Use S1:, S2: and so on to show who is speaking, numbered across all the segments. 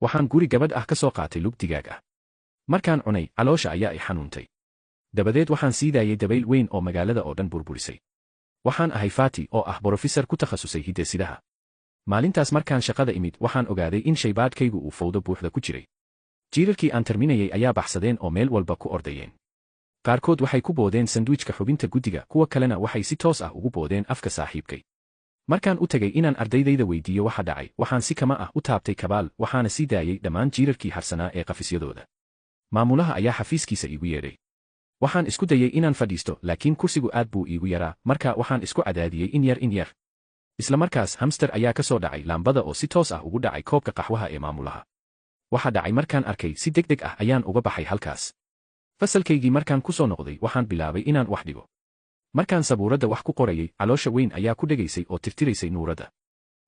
S1: Waxaan guri gabadh ah ka soo qaatay lug digaag ah. Markaan cunay, caloosha ayaa i xanuuntay. Dabadeed waxaan sii daayay dabayl weyn oo magaalada oo dhan burburisay. Waxaan ahay Fati, oo ah borofisar ku takhasusay hidde-sidaha. Maalintaas markaan shaqada imid, waxaan ogaaday in shaybaadhkaygu uu fowdo buuxda ku jiray. Jiirarkii aan tarminayay ayaa baxsadeen oo meel walba ku ordayeen. Qaarkood waxay ku boodeen sandwichka xubinta guddiga, kuwa kalena waxay si toos ah ugu boodeen afka saaxiibkay. Markaan u tegay inaan ardaydayda weydiiyo waxa dhacay, waxaan si kama ah u taabtay kabaal, waxaana sii daayay dhammaan jiirarkii harsanaa ee qafisyadooda. Maamulaha ayaa xafiiskiisa iigu yeedhay. Waxaan isku dayay inaan fadhiisto, laakiin kursigu aad buu iigu yaraa, marka waxaan isku cadaadiyey in yar in yar. Isla markaas hamster ayaa ka soo dhacay laambada oo si toos ah ugu dhacay koobka qaxwaha ee maamulaha. Waxa dhacay markaan arkay, si degdeg ah ayaan uga baxay halkaas. Fasalkaygii markaan ku soo noqday, waxaan bilaabay inaan wax dhigo. Markaan sabuuradda wax ku qorayay, caloosha weyn ayaa ku dhegaysay oo tirtiraysay nuuradda.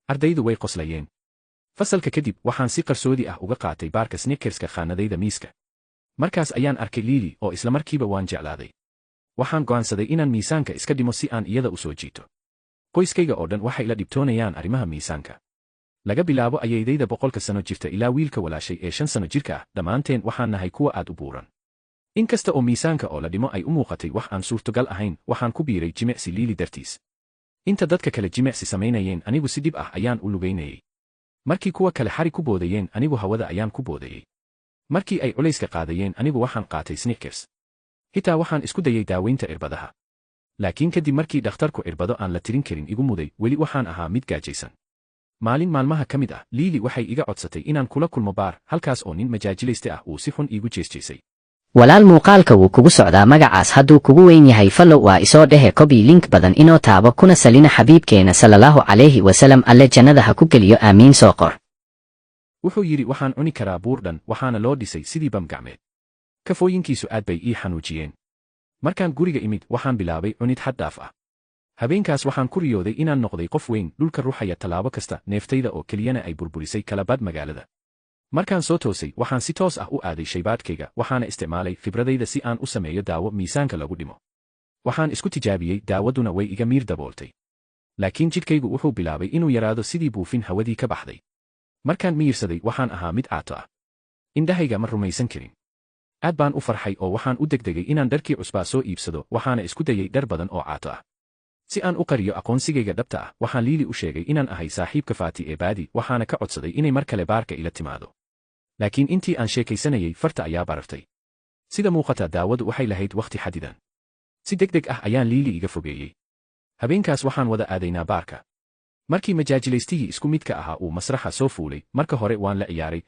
S1: Ardaydu way qoslayeen. Fasalka kadib, waxaan si qarsoodi ah uga qaatay baarka Snickerska khaanadayda miiska. Markaas ayaan arkay Liili, oo isla markiiba waan jeclaaday. Waxaan go'aansaday inaan miisaanka iska dhimo si aan iyada u soo jiito. Qoyskayga oo dhan waxay la dhibtoonayaan arrimaha miisaanka. Laga bilaabo ayeydayda 100-ka sano jirta ilaa wiilka walaashay ee 5 sano jirka ah, dhammaanteen waxaan nahay kuwa aad u buuran. In kasta oo miisaanka oo la dhimo ay u muuqatay wax aan suurtogal ahayn, waxaan ku biiray jimicsi Liili dartiis. Inta dadka kale jimicsi samaynayeen, anigu si dhib ah ayaan u lugaynayay. Markii kuwa kale xari ku boodayeen, anigu hawada ayaan ku boodayay. Markii ay culayska qaadayeen, anigu waxaan qaatay Snickers. Xitaa waxaan isku dayay daaweynta irbadaha. Laakiin kadib markii dhakhtarku irbado aan la tirin karin igu muday, weli waxaan ahaa mid gaajaysan. Maalin maalmaha ka mid ah, Liili waxay iga codsatay inaan kula kulmo baar, halkaas oo nin majaajilayste ah uu si xun iigu jeesjeesay.
S2: Walaal, muuqaalka wuu kugu socdaa. Magacaas hadduu kugu weyn yahay, follow waa isoo dhehe, copy link badan inoo taabo, kuna salina xabiibkeena salallahu calayhi wasalam. Alle jannada ha ku geliyo, aamiin soo qor.
S1: Wuxuu yidhi, "Waxaan cuni karaa buur dhan," waxaana loo dhisay sidii bam gacmeed. Kafooyinkiisu aad bay ii xanuujiyeen. Markaan guriga imid, waxaan bilaabay cunid xad dhaaf ah. Habeenkaas waxaan ku riyooday inaan noqday qof weyn, dhulka ruxaya tallaabo kasta, neeftayda oo keliyana ay burburisay kala badh magaalada. Markaan soo toosay, waxaan si toos ah u aaday shaybaadhkayga, waxaana isticmaalay khibradayda si aan u sameeyo daawo miisaanka lagu dhimo. Waxaan isku tijaabiyey, daawaduna way iga miir dabooltay. Laakiin jidhkaygu wuxuu bilaabay inuu yaraado sidii buufin hawadii ka baxday. Markaan miyirsaday, waxaan ahaa mid caato ah. Indhahayga ma rumaysan karin. Aad baan u farxay oo waxaan u degdegay inaan dharkii cusbaa soo iibsado, waxaana isku dayay dhar badan oo caato ah. Si aan u qariyo aqoonsigayga dhabta ah, waxaan Liili u sheegay inaan ahay saaxiibka Faati ee Baadi, waxaana ka codsaday inay mar kale baarka ila timaado. Laakiin intii aan sheekaysanayay, farta ayaa barartay. Sida muuqata, daawadu waxay lahayd wakhti xadidan. Si degdeg ah ayaan Liili iga fogeeyey. Habeenkaas waxaan wada aadaynaa baarka. Markii majaajilaystihii isku midka ahaa uu masraxa soo fuulay, marka hore waan la ciyaaray.